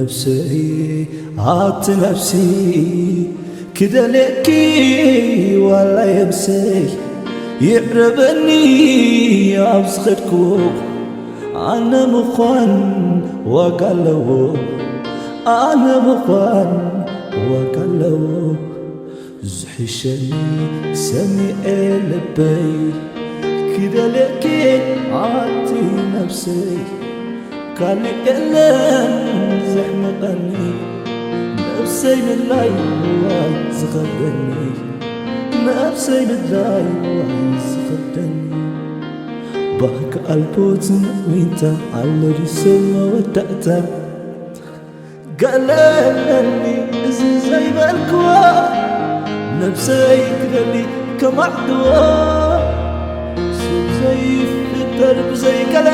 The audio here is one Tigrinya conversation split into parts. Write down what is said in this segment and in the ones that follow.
ነብሰይ ኣቲ ነብሲ ክደልየኪ ዋላ የብሰይ ይዕረበኒ ኣብ ዝኸድክዎ ኣነ ምዃን ዋጋ ኣለዎ ኣነ ምዃን ዋጋ ኣለዎ ዝሕሸኒ ሰሚዐ ልበይ ክደልየኪ ኣቲ ነብሰይ ካልእ የለን ዘሕምቐኒ ነብሰይ ምድላይ ዋይ ዝኸብደኒ ነብሰይ ምድላይ ዋይ ዝኸብደኒ ባህኪ ኣልቦ ዝምዊንታ ኣሎ ድዩ ሰብ መወዳእታ ገለለኒ እዚ ዘይበልክዋ ነብሰይ ክደሊ ከማዕድዋ ሰብ ዘይፍጠር ብዘይገለ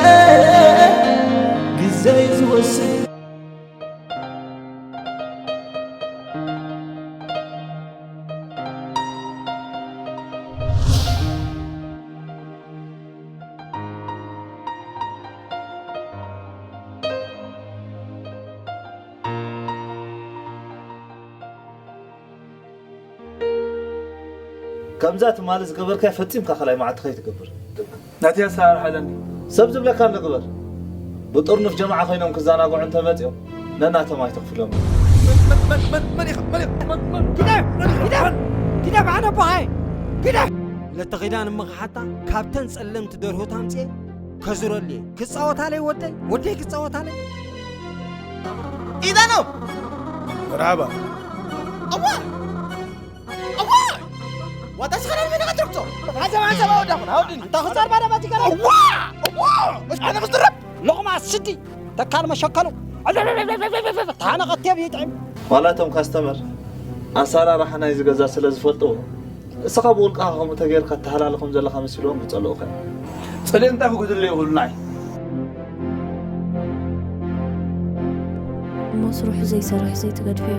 ግዘይ ዝወስድ ከምዛ ትማሊ ዝገበርካዮ ፈጺምካ ካልኣይ መዓልቲ ከይትገብር። ናተይ ኣሰራርሓ ኣለኒ። ሰብ ዝብለካ ንግበር። ብጥርኑፍ ጀምዓ ኮይኖም ክዘናግዑ እንተመጺኦም ነናቶም ኣይተኽፍሎም። ግደፍ! ግደፍ! ግደፍ! ኣነ ኣቦኻይ! ግደፍ! ለተኺዳን እመኽሓታ ካብተን ጸለምቲ ደርሆት ኣምጽኤ ከዙረልየ ክጻወታለይ ወደይ ወደይ ክጻወታለይ ኢዳኖ መርሓባ ኣዋ ኣዋ ዋታ ስኸራል መና ትረክቶ ሓንሳብ ሓንሳብ ኣወዳኹን ኣወድኒ እንታ ክጻር ባዳ ባቲ ገራ ኣዋ ኣዋ ኣነ ክዝረብ ሎቕማ ስዲ ተካል መሸከሉ ታነቐትየ ብይጥዕም ዋላ እቶም ካስተመር ኣሰራርሓ ናይዚ ገዛ ስለ ዝፈልጥዎ እስኻ ብውልቅኻ ከምኡ ተገይርካ ተሃላሊ ከም ዘለኻ መሲልዎም ክጸልኡኻ እዮም። ጸሊኦም እንታይ ክጉድል ይኽእሉ ንዓይ? እሞ ስርሑ ዘይሰርሕ ዘይትገድፍዮ።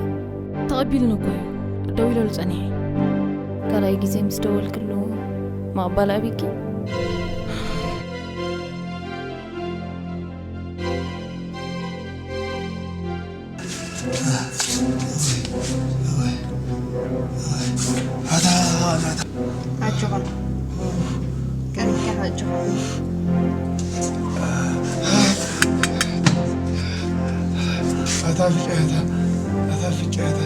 ተቐቢልኒ እኮ እዩ። ደው ኢለሉ ጸኒሐ። ካልኣይ ግዜ ምስ ደወልክሉ ምቕባል ኣቢኪ? ኣጆኻ ቀኒካ ኣጆኻ ኣታ ፍጨታ ኣታ ፍጨታ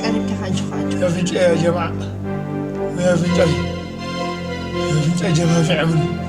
ቀኒካ ኣጆኻ ኣጆኻ يا فنجة يا جماعة يا فنجة يا فنجة جماعة في عمري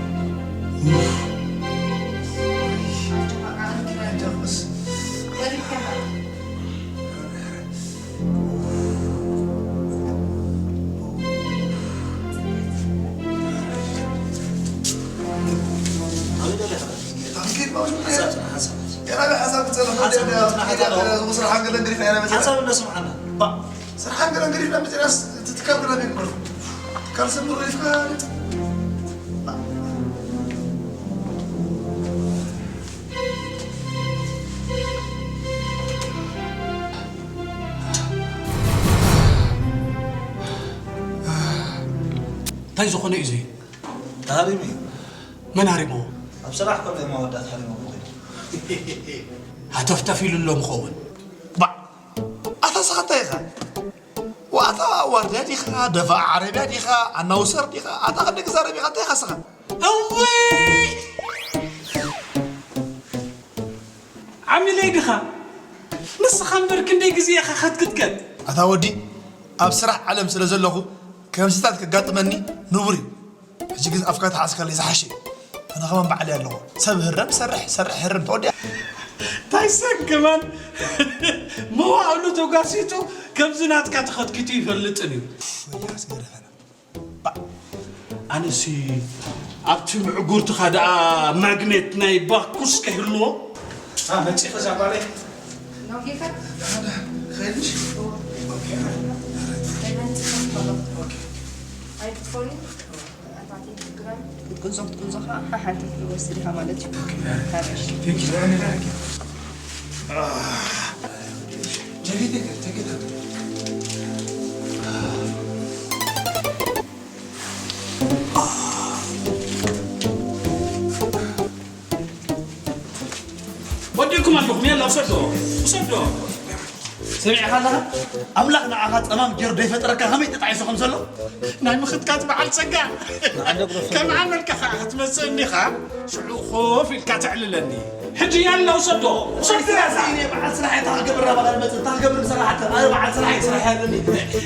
እንታይ ዝኾነ እዩ ዘይ ተሃሪሙ እዩ መን ሃሪምዎ ኣብ ስራሕ ከሎ እዮም ኣወዳት ሃሪሞም ኮይኑ ሃተፍተፍ ኢሉ ኣሎ ምኸውን ባዕ ኣታ ስኻ እንታይ ኢኻ ዋታ ዋርድያ ዲኻ ደፋ ዓረብያ ዲኻ ኣናውሰር ዲኻ ኣታ ክንደ ክዛረብ ኢኻ እንታይ ኢኻ ስኻ እውይ ዓሚለይ ድኻ ንስኻ እምበር ክንደይ ግዜ ኢኻ ከትክትከት ኣታ ወዲ ኣብ ስራሕ ዓለም ስለ ዘለኹ ከምዚታት ከጋጥመኒ ንቡር እዩ ሕጂ ግን ኣፍካ ተሓዝካለይ ዝሓሸ እዩ ኣነ ከማን ባዕለይ ኣለኹ ሰብ ህረም ሰርሕ ሰርሕ ህርም ተወዲኣ ታይሰን ከማን መዋእሉ ተጓሲጡ ከምዚ ናትካ ተኸትኪቱ ይፈልጥን እዩ ወያ ስገደፈና ኣነሲ ኣብቲ ምዕጉርትኻ ደኣ ማግኔት ናይ ባኩስ ከይህልዎ መፂ ከዛ ጓለይ ከይድሽ ኣይትኾኒ ኣታትይ ትግራይ ክትቅንዞ ክትቅንዞ ከዓ ሓሓንቲ ክትወስድ ኢኻ ማለት እዩ ታረሽ ውሰዶ፣ ውሰዶ። ሰሚዕኻ ኣለኻ? ኣምላኽ ንዓኻ ጸማም ገይሩ ዘይፈጠረካ ከመይ ተጣዒሱ ከም ዘሎ? ናይ ምኽትካት በዓል ጸጋ። ከም ዓመልካ ኸዓ ክትመጽእ እኒኻ፣ ሽዑ ኮፍ ኢልካ ተዕልለኒ። ሕጂ ያላ ውሰዶ፣ ውሰዶ ያላ። እኔ በዓል ስራሕ እየ፣ ታኽገብር ናባኻ ልመጽእ፣ ታኽገብር ንሰራሓት፣ ኣነ በዓል ስራሕ እየ፣ ስራሕ ያለኒ።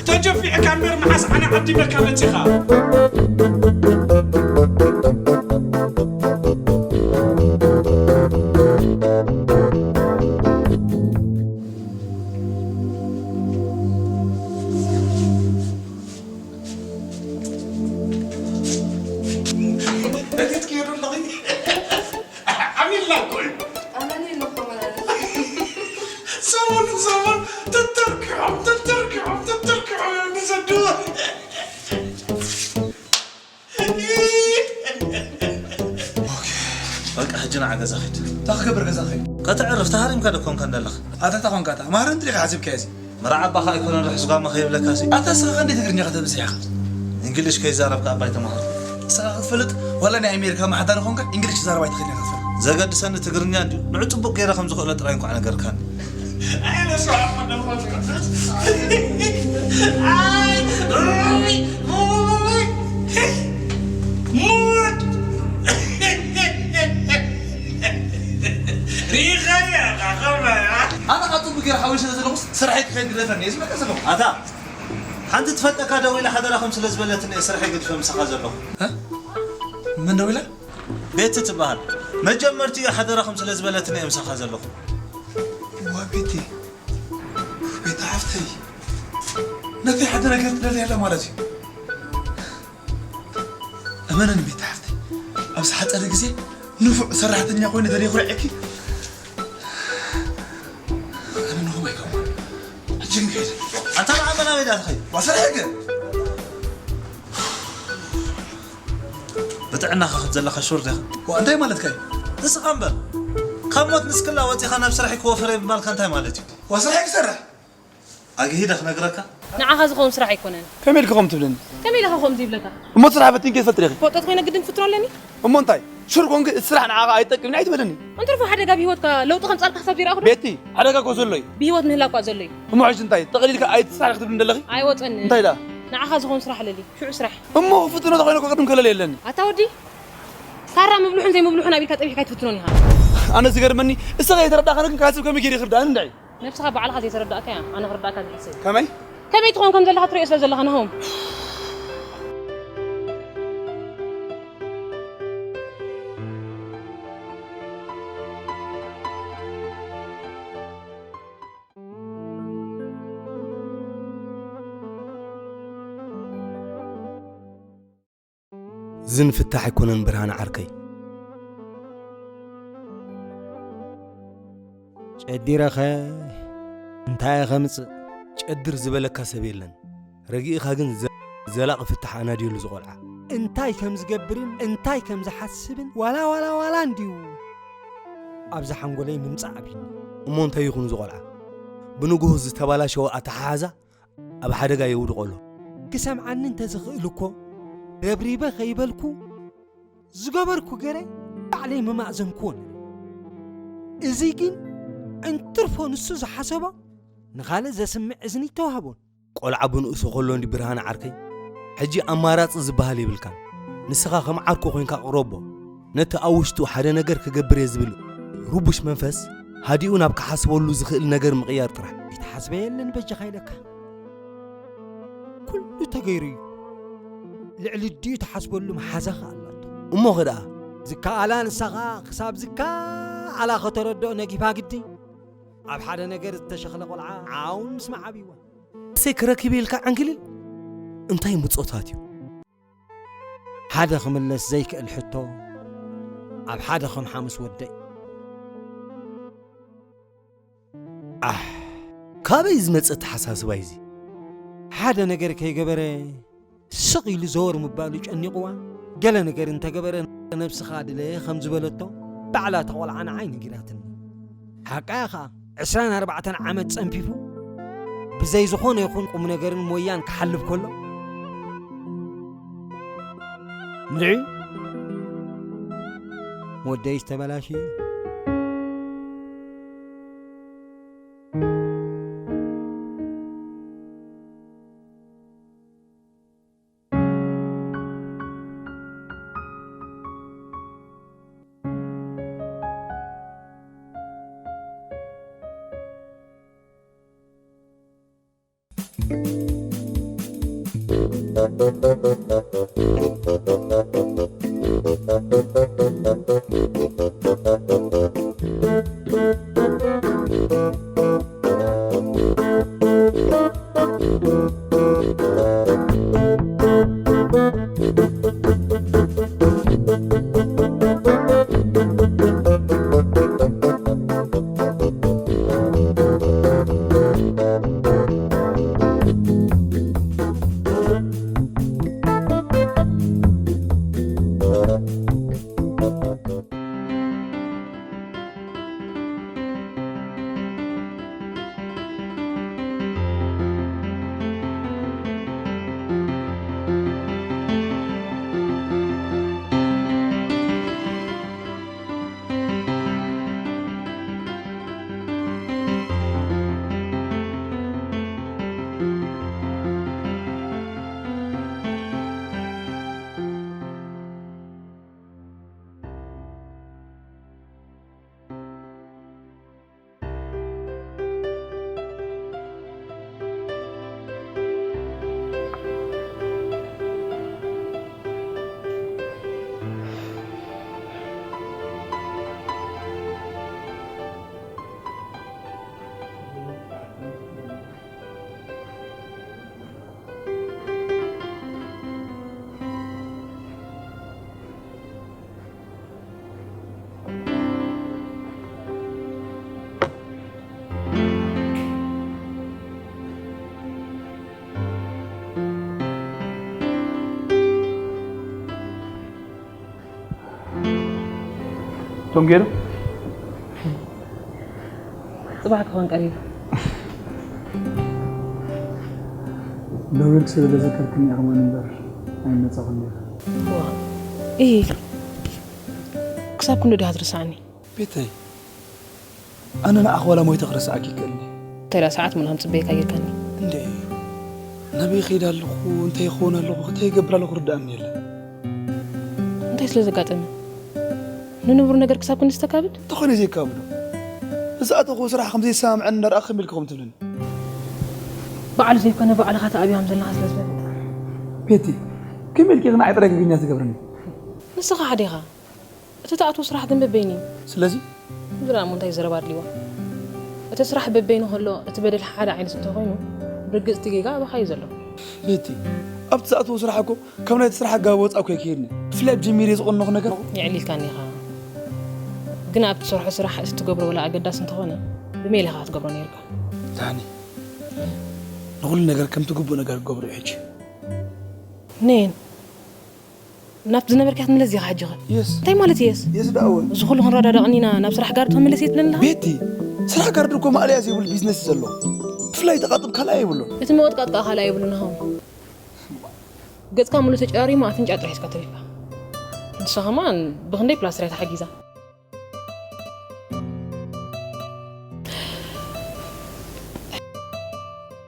ተጀፊዕካ እምበር መዓስ ዓነ ዓዲመካ መጺኻ? ደቂትክዮ ዶ ኣለኺ? ዓሚልና እኮ እዩ። ኣመኒ ኣለኹ ማለት። ሰሙን ሰሙን ተተርኪዖም፣ ተተርኪዖም፣ ተተርኪዖም እዮም ዝሰድዎ። በቃ፣ ሕጂ ንዓ ገዛ ኺድ። እንታይ ክገብር ገዛ ኺድ? ከተዕርፍ ተሃሪምካ ዶ ኮንካ እንደለኻ? ኣታ እንታይ ኮንካ ኣታ? ማህረምቲ ዲኻ ሓሲብካዮ እዚ? መርዓ ኣባኻ ኣይኮነን ርሑስ ጋማ ከይብለካ ሲ። ኣታ ንስኻ ከ እንዴት ትግርኛ ከተብዝሕ ኢኻ? እንግሊሽ ከይዛረብካ ኣባይ ተማሃር። ንስኻ ክትፈልጥ ዋላ ናይ ኣሜሪካ ማሕዳር ኾንካ እንግሊሽ ክዛረብ ኣይትኽእልን ኢኻ ክትፈልጥ። ዘገድሰኒ ትግርኛ እንድዩ። ንዑ ጽቡቕ ገይረ ከም ዝኽእሎ ጥራይ እንኳዕ ነገርካኒ። ኣይ፣ ለስዋ እኮ ደሞ ትቅዱስ። ኣይ፣ ሩይ፣ ሩይ፣ ሙድ። ሪኸያ፣ ካኸበያ። ኣነ ካብ ጽቡቕ ገይረ ሓዊሰ ዘለኹስ ስራሐይ ክኸይድ ግደፈኒ፣ እዚ በቃ ዘለኹ። ኣታ፣ ሓንቲ ትፈልጠካ ደው ኢላ ሓደራኹም ስለ ዝበለትኒ እየ ስራሐይ ገዲፈ ምሳኻ ዘለኹ። እ? መን ደው ኢላ? ቤቲ ትበሃል። መጀመርቲኡ ሓደራኹም ስለ ዝበለትኒ እየ ምሳኻ ዘለኹ። ዋ ቤቲ፣ ቤቲ ሓፍተይ፣ ነቲ ሓደ ነገር ትደልያ ኣላ ማለት እዩ። እመነኒ ቤቲ ሓፍተይ፣ ኣብ ዝሓጸረ ግዜ ንፉዕ ሰራሕተኛ ኮይነ ደልየ ኩርዐኪ። ኣነ ንኹም ኣይከውን። ሕጂ ግን ከይደ። ኣንታ ንዓመና ወይ ዳኣ ትኸይድ? ዋ፣ ስራሕ ሕገ። ብጥዕናኻ ከም ዘለኻ ሹር ዲኻ? ዋ፣ እንታይ ማለትካ እዩ? ንስኻ እምበር፣ ካብ ሞት ንስክላ ወጺኻ ናብ ስራሕ ክወፈረ ምባልካ እንታይ ማለት እዩ? ዋ፣ ስራሕ ክሰርሕ። ኣግሂደ ክነግረካ? ንዓኻ ዝኸውን ስራሕ ኣይኮነን። ከመይ ኢልካ ከምኡ ትብለኒ? ከመይ ኢልካ ከምኡ ዘይብለካ? እሞ እቲ ስራሕ ፈቲንኪ ትፈልጢ ዲኺ? ክፈልጦ ተኾይነ ግድን ክፍትኖ ኣለኒ? እሞ እንታይ? ሹር ኮንኪ እቲ ስራሕ ንዓኻ ኣይጠቅምን ኣይትበለኒ። እንትርፎ ሓደጋ ብህይወትካ ለውጢ ከምጻልካ ክሳብ ዘይረኣኹ ዶ? ቤቲ፣ ሓደጋ እኮ ዘሎ እዩ። ብህይወት ምህላው እኳ ዘሎ እዩ። እሞ ሕጂ እንታይ? ጠቕሊልካ ኣይትስራሕ ክትብልኒ ዘለኺ? ኣይወጸንን። እንታይ ደኣ? ንዓኻ ዝኸውን ስራሕ ኣለሊ። ሽዑ ስራሕ። እሞ ክፍትኖ ተኾይነ እኮ ቅድም ከለለ የለኒ። ኣታ ወዲ፣ ካራ ምብልሑን ዘይምብልሑን ኣቢልካ ጠቢሕካ ኣይትፍትኖን ኢኻ። ኣነ ዝገርመኒ፣ እስኻ ዘይተረዳእካኒ ግን ካስብ ከመይ ገይረ ክርዳእኒ እንድዒ? ነብስኻ ባዕልኻ ዘይተረዳእካ እያ ኣነ ክርዳእካ ዝሕሰብ። ከመይ? ከመይ ትኾን ከም ዘለኻ ትርእዮ ስለ ዘለኻ ናሆም። ዝን ፍታሕ ኣይኮነን ብርሃነ ዓርከይ። ጨዲረኸ እንታይ እየ ኸምጽእ? ጨድር ዝበለካ ሰብ የለን። ረጊእኻ ግን ዘ-፣ ዘላቒ ፍታሕ ኣናድየሉ ዝቖልዓ። እንታይ ከም ዝገብርን እንታይ ከም ዝሓስብን ዋላ ዋላ ዋላ እንድዩ ኣብዚ ሓንጎለይ ምምጻእ ኣብዩኒ። እሞ እንታይ ይኹን ዝቖልዓ? ብንግሆ ዝተባላሸወ ኣተሓሓዛ ኣብ ሓደጋ የውድቖ ኣሎ። ክሰምዓኒ እንተዝኽእል እኮ ረብሪበ ከይበልኩ ዝገበርኩ ገረ ባዕለይ ምማእዘንክዎ ነይረ። እዚ ግን እንትርፎ ንሱ ዝሓሰቦ ንኻልእ ዘስምዕ እዝኒ ኣይተዋህቦን። ቆልዓ ብንእሱ ከሎ እንዲ ብርሃነ ዓርከይ፣ ሕጂ ኣማራጺ ዝበሃል የብልካን። ንስኻ ከም ዓርኩ ኮይንካ ቅረቦ። ነቲ ኣብ ውሽጡ ሓደ ነገር ክገብር እየ ዝብል ርቡሽ መንፈስ ሃዲኡ ናብ ክሓስበሉ ዝኽእል ነገር ምቕያር ጥራሕ። ይትሓስበ የለን በጃኻ ኢለካ። ኩሉ ተገይሩ እዩ። ልዕሊ ድዩ ትሓስበሉ መሓዛኻ ኣላቶ። እሞ ኸ ደኣ? ዝከኣላ ንሳ ኸኣ ክሳብ ዝከኣላ ከተረድኦ ነጊፋ ግዲ። ኣብ ሓደ ነገር ዝተሸኽለ ቆልዓ ዓው ምስ መዓብይዋ። እሰይ ክረክብ ኢልካ ዓንክሊል? እንታይ ምጾታት እዩ? ሓደ ክምለስ ዘይክእል ሕቶ ኣብ ሓደ ከም ሓሙስ ወደይ። ኣሕ፣ ካበይ ዝመጸ ኣተሓሳስባ እዩ እዚ? ሓደ ነገር ከይገበረ ስቕ ኢሉ ዘወር ምባሉ ጨኒቕዋ፣ ገለ ነገር እንተገበረ ነብስኻ ድለ ከም ዝበለቶ ባዕላ እታ ቆልዓ ንዓይ ነጊራትኒ። ሓቃ እያ ኸኣ፣ ዕስራን ኣርባዕተን ዓመት ጸንፊፉ ብዘይ ዝኾነ ይኹን ቁም ነገርን ሞያን ክሓልፍ ከሎ፣ ንዒ ወደይ ዝተበላሸ ቶም ገይሩ ጽባሕ ክኾን ቀሪቡ። ደዊልክ ስለ ዘዘከርክኒ እየ ከማን እምበር ኣይመጻኹን ነይረ። ዋ፣ ኢሂ፣ ክሳብ ክንዶ ዲኻ ትርስዓኒ? ቤተይ፣ ኣነ ንዓኺ ዋላ ሞይተ ክርስዓኪ ይክእልኒ። እንታይ ደኣ ሰዓት ሙሉእ ከም ጽበየካ ጌርካኒ። እንዴ፣ ናበይ ይኸይድ ኣለኹ፣ እንታይ ይኸውን ኣለኹ፣ እንታይ ይገብር ኣለኹ ርድኣኒ የለን። እንታይ ስለ ዘጋጠመ? ንንቡር ነገር ክሳብ ክንዲ ዝተካብድ? እንተኾነ ዘይካብዶ። ብዝኣተኹዎ ስራሕ ከም ዘይሰማምዐኒ እንዳረኣኺ ከመይ ኢልኪ ከምኡ ትብልኒ? ባዕሉ ዘይኮነ ባዕልኻ ተኣብያ ከም ዘለኻ ስለ ዝፈልጥ። ቤቲ፣ ከመይ ኢልኪ ኢኺ ንዓይ ጥራይ ገገኛ ትገብርኒ? ንስኻ ሓዲኻ። እቲ ትኣትዎ ስራሕ ግን በበይኑ እዩ። ስለዚ? ዝረኣ እሞ እንታይ ዘረባ ኣድልይዎ? እቲ ስራሕ በበይኑ ከሎ እቲ በደል ሓደ ዓይነት እንተኾይኑ፣ ብርግጽ እቲ ጌጋ ኣባኻ እዩ ዘሎ። ቤቲ፣ ኣብቲ ዝኣትዎ ስራሕ እኮ ካብ ናይቲ ስራሕ ኣገባብ ወጻእ እኮ ኣይከይድን። ብፍላይ ኣብ ጀሚረ ዝቐነኹ ነገር። የዕሊልካኒ ኢኻ። ግን ኣብ ትሰርሖ ስራሕ እቲ ትገብሮ ወላ ኣገዳሲ እንተኾነ፣ ብሜላ ኢኻ ክትገብሮ ነይርካ። ዳኒ፣ ንኹሉ ነገር ከምቲ ግቡእ ነገር ክገብሮ እዩ ሕጂ። ነየን ናብቲ ዝነበርካያ ክትምለስ ዲኻ ሕጂ ኸ? የስ። እንታይ ማለት የስ? የስ ደኣ እውን። እዚ ኩሉ ክንረዳዳእ ቀኒና ናብ ስራሕ ጋርድ ክትምለስ የትብለኒ ኣለኻ? ቤቲ፣ ስራሕ ጋርድ እኮ ማእለያ ዘይብሉ ቢዝነስ እዩ ዘለዎ። ብፍላይ ተቓጥብ ካልኣይ የብሉን። እቲ ምቕጥቃጥ ከኣ ካልኣይ የብሉን ሃው። ገጽካ ሙሉእ ተጨራሪሙ ኣፍንጫ ጥራሕ ሒዝካ ተሪፍካ። ንሳ ከማን ብኽንደይ ፕላስትር እያ ተሓጊዛ።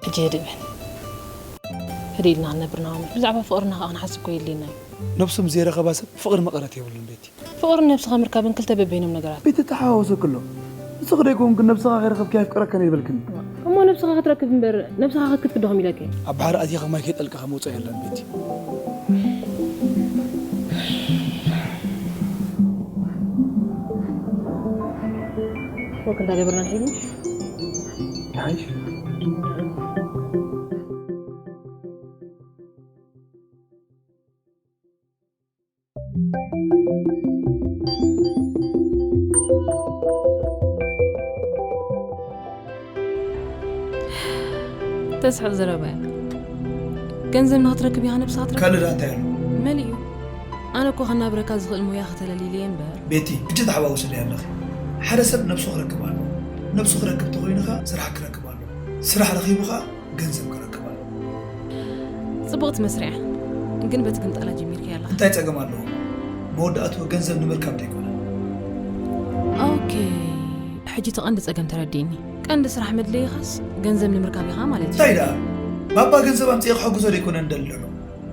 ሕጂ ህድእ በል። ህድእ ኢልና ክንነብር ንሃምል። ብዛዕባ ፍቕርና ከኣ ክንሓስብ እኮ የድልየና እዩ። ነብሱ ምስ ዘይረኸባ ሰብ ፍቕሪ መቐረት የብሉን ቤቲ። ፍቕርን ነብስኻ ምርካብን ክልተ በበይኖም ነገራት። ቤቲ ተሓዋወሰኪ ኣሎ። ንስኺ ዶ ኣይኮንክን ነብስኻ ከይረኸብኪ ኣየፍቅረክን እየ ዝበልክኒ? እሞ ነብስኻ ክትረክብ እምበር ነብስኻ ክትክድኩም ኢለኪ። ኣብ ባሕሪ ኣቲኻ ማይ ከይጠልቅኻ ምውጻእ የለን ቤቲ። ወክ እንዳገበርና ንሒድና ይሓይሽ። ተስሕቕ ዘረባ እያ። ገንዘብ ንኽትረክብ ኢኻ ነብስኻ ትረክብ። ካልእ ደኣ እንታይ ኣሎ? መሊኡ። ኣነ እኮ ከናብረካ ዝኽእል ሞያ ክተለልይለይ እምበር። ቤቲ፣ ሕጂ ተሓዋውስለይ ኣለኺ። ሓደ ሰብ ነብሱ ክረክብ ኣለዎ። ነብሱ ክረክብ ተኾይኑ ኸኣ ስራሕ ክረክብ ኣለዎ። ስራሕ ረኺቡ ኸኣ ገንዘብ ክረክብ ኣለዎ። ጽቡቕቲ መስርያ፣ ግን በቲ ግምጣላ ጀሚርካያ ኣለኻ። እንታይ ጸገም ኣለዎ? መወዳእትኡ ገንዘብ ንምርካብ ዶ ኣይኮነን? ኦኬ፣ ሕጂ እቲ ቀንዲ ጸገም ተረዲእኒ። ቀንዲ ስራሕ መድለይኻስ ገንዘብ ንምርካብ ኢኻ ማለት እዩ። እንታይ ደኣ? ባባ ገንዘብ ኣምጺኤ ክሕግዞ ዶ ኣይኮነን ደሊ ዘሎ?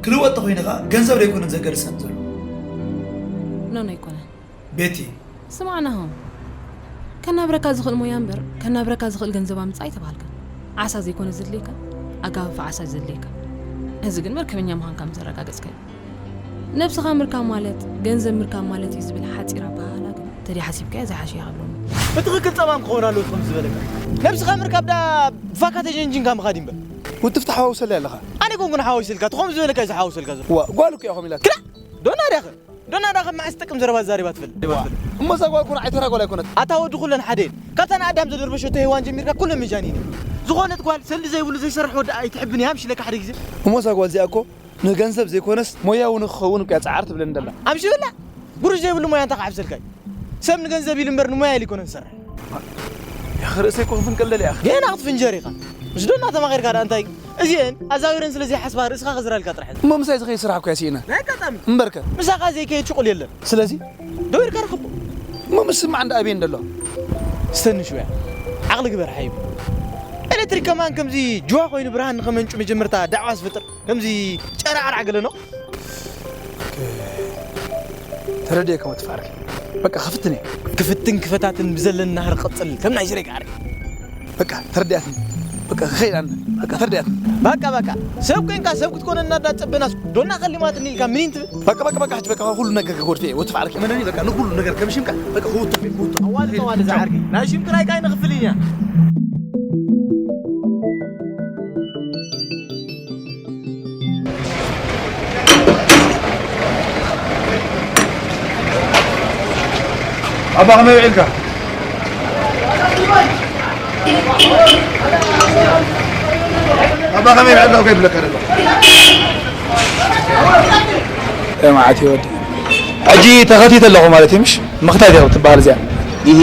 ክልወጥ ተኾይነ ኸኣ ገንዘብ ዶ ኣይኮነን ዘገድሰኒ ዘሎ? ኖ፣ ኖ ኣይኮነን። ቤቲ፣ ስማዕ ናሆም፣ ከናብረካ ዝኽእል ሞያ እምበር ከናብረካ ዝኽእል ገንዘብ ኣምጽእ ኣይተባሃልካን። ዓሳ ዘይኮነ ዘድልየካ ኣጋፍፍ ዓሳ ዘድልየካ። እዚ ግን መርከበኛ ምዃንካ ምስ ኣረጋገጽካዮ። ነብስኻ ምርካብ ማለት ገንዘብ ምርካብ ማለት እዩ ዝብል ሓጺር ኣበሃህላ ግን ተደይ ሓሲብካዮ ዝሓሸ ይሃብሎኒ። ብትኽክል ጸማም ክኸውን ኣለዎ ከምዚ ዝበለካ። ነብስኻ ምርካብ ደኣ ብፋካ ተጀንጂንካ ምኻድ እዩ እምበር። ውትፍታ ሓዋውሰለይ ኣለኻ። ኣነ ኮንኩን ሓዋውሰልካ፣ እቲ ከምዚ ዝበለካ እዩ ዝሓዋውሰልካ ዘሎ። ዋ፣ ጓል እኮ እያ ከምኡ ኢላትካ። ክላ! ዶና ዲያኸ? ዶና ዳኸ መዓስ ትጠቅም ዘረባ ዛሪባ ትፈልጥ? ዋ፣ እሞ እዛ ጓል እኮ ንዓይ ተራ ጓል ኣይኮነት። ኣታ ወዲ ኩለን ሓደ እየን። ካብታ ንኣዳም ዘደርበሸቶ ሄዋን ጀሚርካ ኩለን መጃኒን እየን። ዝኾነት ጓል ሰልዲ ዘይብሉ ዘይሰርሕ ወዲ ኣይትሕብን እያ፣ ኣምሽለካ ሓደ ግዜ። እሞ እዛ ጓል እዚኣ እኮ ንገንዘብ ዘይኮነስ ሞያዊ ንክኸውን እኮ እያ ጻዓር ትብለኒ ደላ። ኣምሽብላ! ጉሩሽ ዘይብሉ ሞያ እንታይ ክሓፍሰልካ እዩ? ሰብ ንገንዘብ ኢሉ እምበር ንሞያ ኢሉ ኣይኮነን ዝሰርሕ። ያኽ ርእሰይ እኮ ክፍንቀል ደልየ ያኽ። ገና ክትፍንጀር ኢኻ። ምስ ዶና ተማኺርካ ደኣ እንታይ? እዚኤን ኣዛዊረን ስለ ዘይሓስባ ርእስኻ ክዝራልካ ጥራሕ። እሞ ምሳይ ዝኸይድ ስራሕ እኮ እያ ስኢና። ናይ ኣጋጣሚ። እምበርከ? ምሳኻ ዘይከይድ ሽቁል የለን። ስለዚ? ደው ኢልካ ርኸቦ። እሞ ምስ ስማዕ እንዳ ኣበይ እንደሎ? ስተንሽ ወያ። ዓቕሊ ግበር ሓይብ። ኤሌክትሪክ ከማን ከምዚ ጅዋ ኮይኑ ብርሃን ንኸመንጩ መጀመርታ ዳዕዋ ዝፍጥር። ከምዚ ጨራዕራዕ ገለ ነው። ተረድኤካ ወዲ ፍቕሪ። በቃ ክፍትን እየ። ክፍትን ክፈታትን ብዘለና ናህሪ ቀጽል። ከም ናይ ሽሬ ጋሪ። በቃ ተረድኣትኒ። በቃ ክኸይድ ኣነ። በቃ ተረድኣትኒ። በቃ በቃ። ሰብ ኮይንካ ሰብ ክትኮነና እንዳጸበናስ ዶና ከሊማትኒ ኢልካ ምን ይንትብል? በቃ በቃ በቃ ሕጂ በቃ ኩሉ ነገር ክወድፍ እየ። ወዲ ፍቕሪ። መነኒ በቃ ንኩሉ ነገር ከም ሽምካ በቃ ክውቶ ክውቶ። ኣዋልድ ኣዋልድ ዝዓርኪ። ናይ ሽም ጥራይ ካይ ንኽፍል እያ። ኣባ ከመይ ውዒልካ? ኣባ ከመይ ውዒልካ ከይብለካ ደሎ። መዓት ይወዲ። ሕጂ ተኸቲተ ኣለኹ ማለት እዩ፣ ምሽ? ምኽታት ኢኻ ትበሃል እዚኣ። እሂ።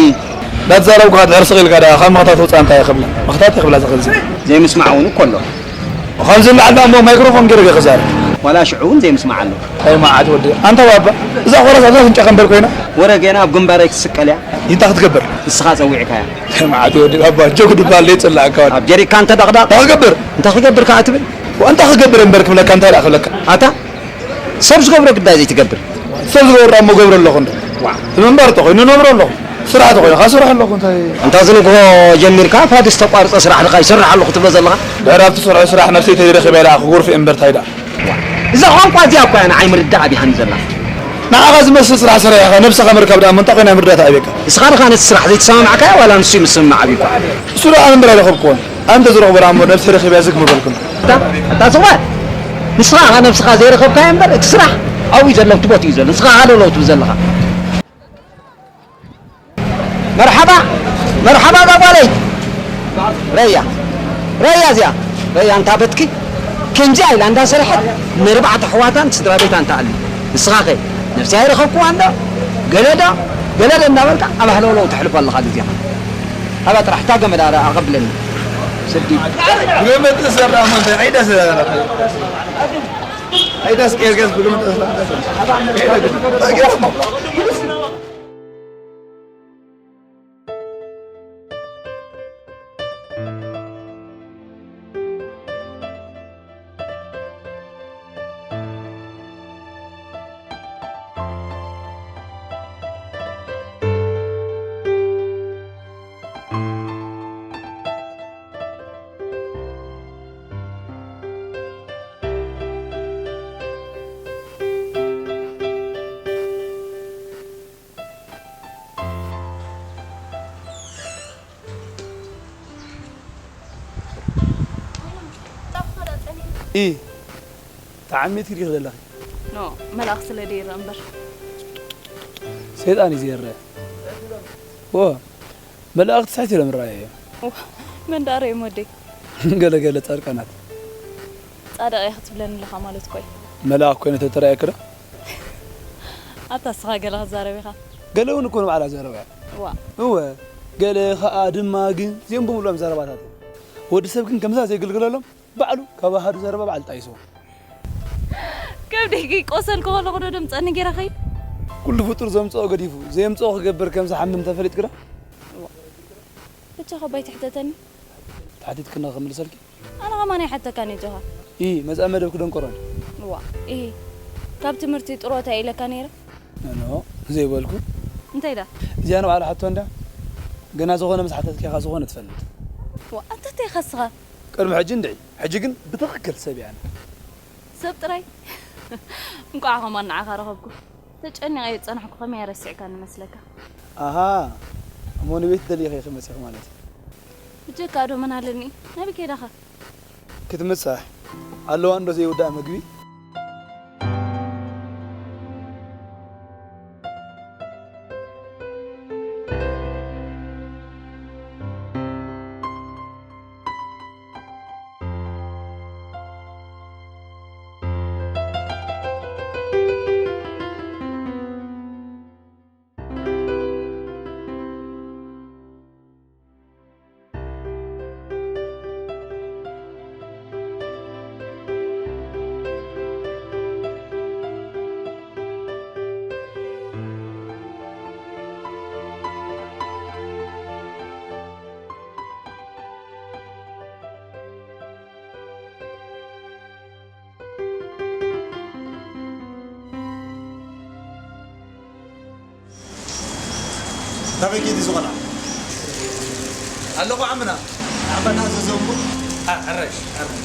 እንዳተዛረብኩ ድሕር ስቕ ኢልካ ደኣ ካብ ምኽታት ውፃእ እንታይ ይኽብላ? ምኽታት ይኽብላ እዛ ኸዚ። ዘይምስማዕ እውን እኮ ኣሎ። ከምዚ በዓል ደኣ እሞ ማይክሮፎን ገይረ ገ ክዛረብ። ዋላ ሽዑ እውን ዘይምስማዕ ኣሎ። ኣይ መዓት ወዲ። ኣንታ ባባ፣ እዛ ኾረስ ኣብዛ ኣፍንጫ ከንበር ኮይና? ወረ ገና ኣብ ግንባረይ ክትስቀል እያ። እንታይ ክትገብር? ንስኻ ጸዊዕካያ። ኣይ መዓት ወዲ ባባ፣ ጆክ ድባል ለይጽላእካ ወዲ። ኣብ ጀሪካን ተደቕዳቕ። እንታይ ክገብር? እንታይ ክገብር ከኣ ትብል? እንታይ ክገብር እምበር ክብለካ፣ እንታይ ደኣ ክብለካ? ኣታ ሰብ ዝገብሮ ግዳይ ዘይትገብር። ሰብ ዝገብሮ እሞ ገብሮ ኣለኹ እንዶ። ዋ። እቲ ምንባር ተኾይኑ ነብሮ ኣለኹ። ስራሕ ተኾይኑ ከኣ ስራሕ ኣለኹ፣ እንታይ? እንታ ዝንግሆ ጀሚርካ ፋድስ ተቋርጸ ስራሕ ድኻ ይሰርሕ ኣለኹ ትብሎ ዘለኻ? ድሕሪ ኣብቲ ስራሕ ስራሕ ነብሰይ ተይረኺበ ኢላ ክጉርፊ እምበር እንታይ ደኣ? እዛ ቋንቋ እዚኣ እኮ እያ ንዓይ ምርዳእ ኣቢሃኒ ዘላ። ንዓኻ ዝመስል ስራሕ ሰሪሕኻ ነብስኻ ምርካብ ደኣ እሞ እንታይ ኮይና ምርዳእ ተኣብየካ? ንስኻ ድኻ ነቲ ስራሕ ዘይተሰማማዕካዮ ዋላ ንሱ እዩ ምስምማዕ ኣቢልካ? ንሱ ደኣ ኣነ እምበር ኣይረኸብክዎን። ኣንተ ዝረኽቦ ደኣ እሞ ነብሰይ ረኺበያ ዝግ ምበልኩን። እታ፣ እታ ስውኣት፣ ንስኻ ኢኻ ነብስኻ ዘይረኸብካዮ እምበር፣ እቲ ስራሕ ኣብኡ እዩ ዘሎ፣ ኣብቲ ቦትኡ እዩ ዘሎ። ንስኻ ሃለውለው ትብል ዘለኻ። መርሓባ፣ መርሓባ እዛ ጓለይ። ረያ፣ ረያ እዚኣ፣ ረያ እንታ በትኪ፣ ከምዚኣ ኢላ እንዳሰርሐት፣ ነርባዕተ ኣሕዋታን ስድራ ቤታን ትኣሊ። ንስኻኸ፣ ነብሰይ ኣይረኸብክዋን ዶ? ገለ ዶ? ገለ ዶ እንዳበልካ፣ ኣብ ሃለውለው ተሕልፎ ኣለኻ ግዜኻ። ሃባ ጥራሕ እታ ገመድ ኣረ ኣቐብለኒ። ስዲ። ብገመድ ተሰራ እሞ እንታይ ዓይዳ ሰራ? ዓይዳስ ቄርቄስ ብገመድ ተሰራ። ኢ፣ ተዓሚትኪ ዲኺ ዘለኺ? ኖ፣ መልኣኽ ስለ ደይረ እምበር። ሰይጣን እዩ ዘይረአ። ዎ፣ መላእኽቲ ሳሕቲ ኢሎም ይረኣዩ እዮም። ዋ፣ መን ደኣ ረእዮም ወደይ? ገለ ገለ ጻድቃናት። ጻድቕ እየ ክትብለኒ ኣለኻ ማለት እኮ እዩ። መልኣኽ ኮይነ ተተራእየኪ ዶ? ኣታ እስኻ ገለ ክትዛረብ ኢኻ። ገለ እውን እኮ ንባዕላ ዘረባ እያ። ዋ። እወ፣ ገለ ኸኣ ድማ ግን እዚኦም ብምሉኦም ዘረባታት እዮም። ወዲ ሰብ ግን ከምዛ ዘይግልግለሎም ባዕሉ ካብ ኣሃዱ ዘረባ ባዕሉ ጣይስዎ። ከብደይ ቆሰልኩ ከለኹ ዶ ደምጸኒ ገይረ ኸይድ? ኩሉ ፍጡር ዘምጽኦ ገዲፉ ዘየምጽኦ ክገብር ከም ዝሓምም ተፈሊጥኪ ዶ? ዋ። ብቻ ከባ ኣይትሕተተኒ። ተሓቲትክኒ ክምልሰልኪ? ኣነ ከማን ኣይሓተካን እየ ጆሃር። ኢ፣ መጻኢ መደብ ክደንቆሮን። ዋ፣ ኢ፣ ካብ ትምህርቲ ጥሮታ ኢለካ ነይረ። ኖ፣ ኖ፣ ዘይበልኩ። እንታይ ዳ? እዚኣ ንባዕላ ሕቶ እንዳ ገና ዝኾነ ምስ ሓተትኪ ኢኻ ዝኾነ ትፈልጥ። ዋ፣ ኣንታ እንታይ ኢኻ እስኻ? ቅድሚ ሕጂ እንድዒ፣ ሕጂ ግን ብትኽክል ሰብ እየ ኣነ። ሰብ ጥራይ? እንቋዕ ኸማን ንዓኻ ረኸብኩ። ተጨኒቐ እየ ዝጸናሕኩ፣ ከመይ እየ ረሲዕካኒ መስለካ? ኣሃ፣ እሞ ንቤት ደሊኺ ኢኺ መጺኺ ማለት እዩ። ብጀካ ዶ መን ኣለኒ? ናበይ ከይዳኻ? ክትምጻሕ ኣለዋ እንዶ ዘይውዳእ መግቢ? ናበይ ከይዱ እዚ ቆልዓ? ኣለኹ ዓምና። ዓምና ዘዘንቡ? ኣ፣ ሕራይ፣ ሕራይ።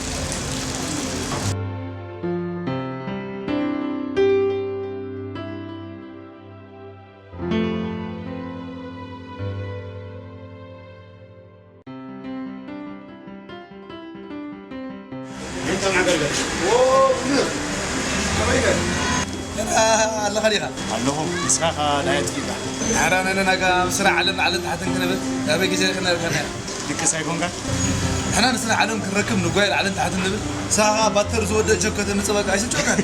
ኣለኻ ዲኻ? ኣለኹ። ንስኻ ኸኣ ዳያት ዲኻ? ኣረ፣ ኣነ ናጋ ኣብ ስራሕ ዓለም ላዕልን ታሕትን ክንብል፣ ናበይ ግዜ ክንርከብና? ድቅስ ኣይኮንካን? ንሕና ንስራሕ ዓለም ክንረክብ ንጓየ ላዕልን ታሕትን ንብል፣ ንስኻ ኸኣ ባተር ዝወደእ ቸኮ ተምጽእ በቃ ኣይስልችወካን?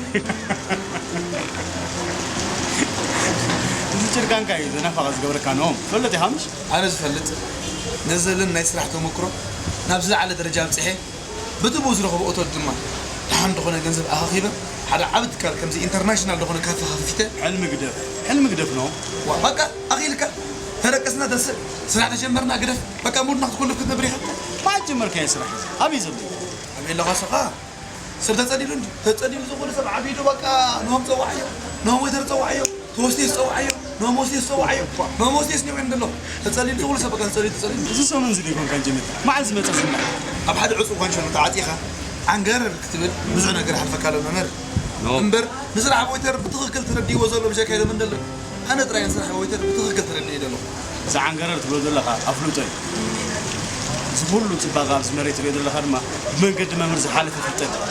እዚ ጭርካንካ እዩ ዘናፋቕ ዝገብረካ። ኖም፣ ትፈልጥ ኢኻ ምሽ? ኣነ ዝፈልጥ፣ ነዚ ዘለኒ ናይ ስራሕ ተመክሮ ናብ ዝለዓለ ደረጃ ኣብጺሐ፣ በቲ ብኡ ዝረኽቦ እቶት ድማ ደሓን ዝኾነ ገንዘብ ኣኻኺበ፣ ሓደ ዓቢ ትካል ከምዚ ኢንተርናሽናል ዝኾነ ካፈ ከፊተ። ሕልሚ ግደፍ፣ ሕልሚ ግደፍ ነው። ዋ፣ በቃ ኣኺልካ። ተደቀስና ተስእ፣ ስራሕ ተጀመርና ግደፍ። በቃ ሙድና ክትኮልፍ ክትነብር ኢኻ። መዓስ ጀመርካዮ ስራሕ? ኣበይ ዘሎ? ኣበይ ኣለኻ ስኻ? ሰብ ተጸሊሉ እንዲ? ተጸሊሉ ዝኹሉ ሰብ ዓቢዱ በቃ ንሆም ጸዋዕዮ፣ ንሆም ወይተር ጸዋዕዮ። ሆስቴስ ጸውዓዮ፣ ኖም ሆስቴስ ጸውዓዮ፣ ኖም ሆስቴስ ኒው እንደሎ። ተጸሊሉ ዝኹሉ ሰብ በቃ ተጸሊሉ፣ ተጸሊሉ። እዚ ሰሙን እዚ ዘይኮንካ እንጂ መታ። መዓል ዝመጸ ዝና። ኣብ ሓደ ዕጹው ኳንሸሎ ተዓጺኻ፣ ዓንገር ክትብል ብዙሕ ነገር ይሓልፈካ ኣሎ መምህር። ኖ። እምበር፣ ንስራሕ ወይተር ብትኽክል ተረዲእዎ ዘሎ ብጀካ ኢለ ምን ደሎ። ኣነ ጥራይ ንስራሕ ወይተር ብትኽክል ተረዲእዮ ዘለኹ። እዚ ዓንገረር ትብሎ ዘለኻ ኣፍልጦ እዩ። እዚ ኩሉ ጽባቐ ኣብዚ መሬት ትሪኦ ዘለኻ ድማ ብመንገዲ መምህር ዝሓለፈ ፍልጠት እዩ።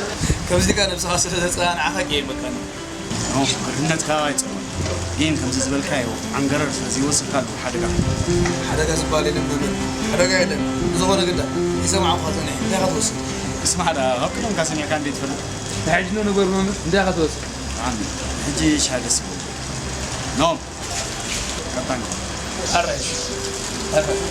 ከምዚ ኢልካ ነብስኻ ስለ ዘጸናንዓኻ ጌም በቃ። ኖ፣ ክርህነትካ ኣይጸልኦን። ግን ከምዚ ዝበልካዮ ዓንገረር ስለ ዘይወሰድካ ኣለዎ ሓደጋ። ሓደጋ ዝበሃል የለን መምህር። ሓደጋ የለን። ብዝኾነ ግዳ ይሰማዕኹኻ ጸኒሐ። እንታይ ኢኻ ትወስድ? እስማዕ ደኣ፣ ካብ ቀደምካ ሰሚዕካ እንዴ ትፈልጥ? ተሓይሽኖ ነገር መምህር፣ እንታይ ኢኻ ትወስድ? ኣን፣ ሕጂ ሻሂ ደስ ይብል። ኖም፣ ቀጣን። ኣራሽ። ኣራሽ።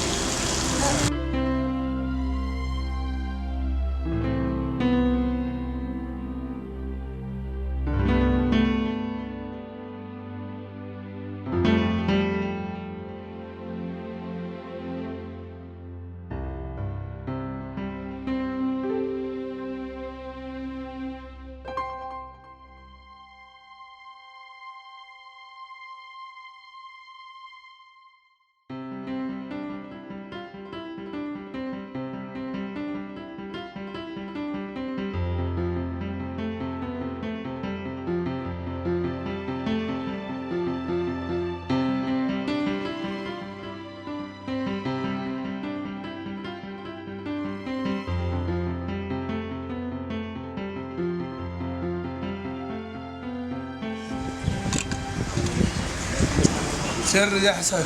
ሸር እዚኣ ሓሳብ።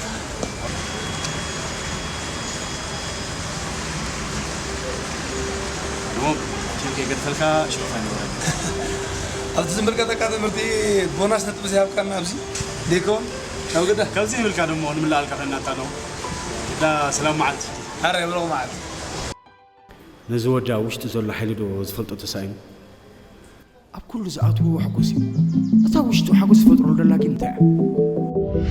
ኖም፣ ቲም ከይገድፈልካ ሽሩፍ ኣይነበረን። ኣብቲ ዝምልከተካ ትምህርቲ ቦናስ ነጥቢ ዘይሃብካና ኣብዚ ዴኮን ኣብ ግዳ። ከምዚ ይብልካ ደሞ ንምልኣልካ ፈናታ ነው። ግዳ ሰላም መዓልቲ። ኣረ፣ ብሎ መዓልቲ። ነዚ ወዲ ኣብ ውሽጡ ዘሎ ሓይሊ ዶ ዝፈልጦ ተሳኢኑ? ኣብ ኩሉ ዝኣትዎ ሕጉስ እዩ። እታ ውሽጡ ሓጎስ ዝፈጥረሉ ደላ ግን እንታይ እያ?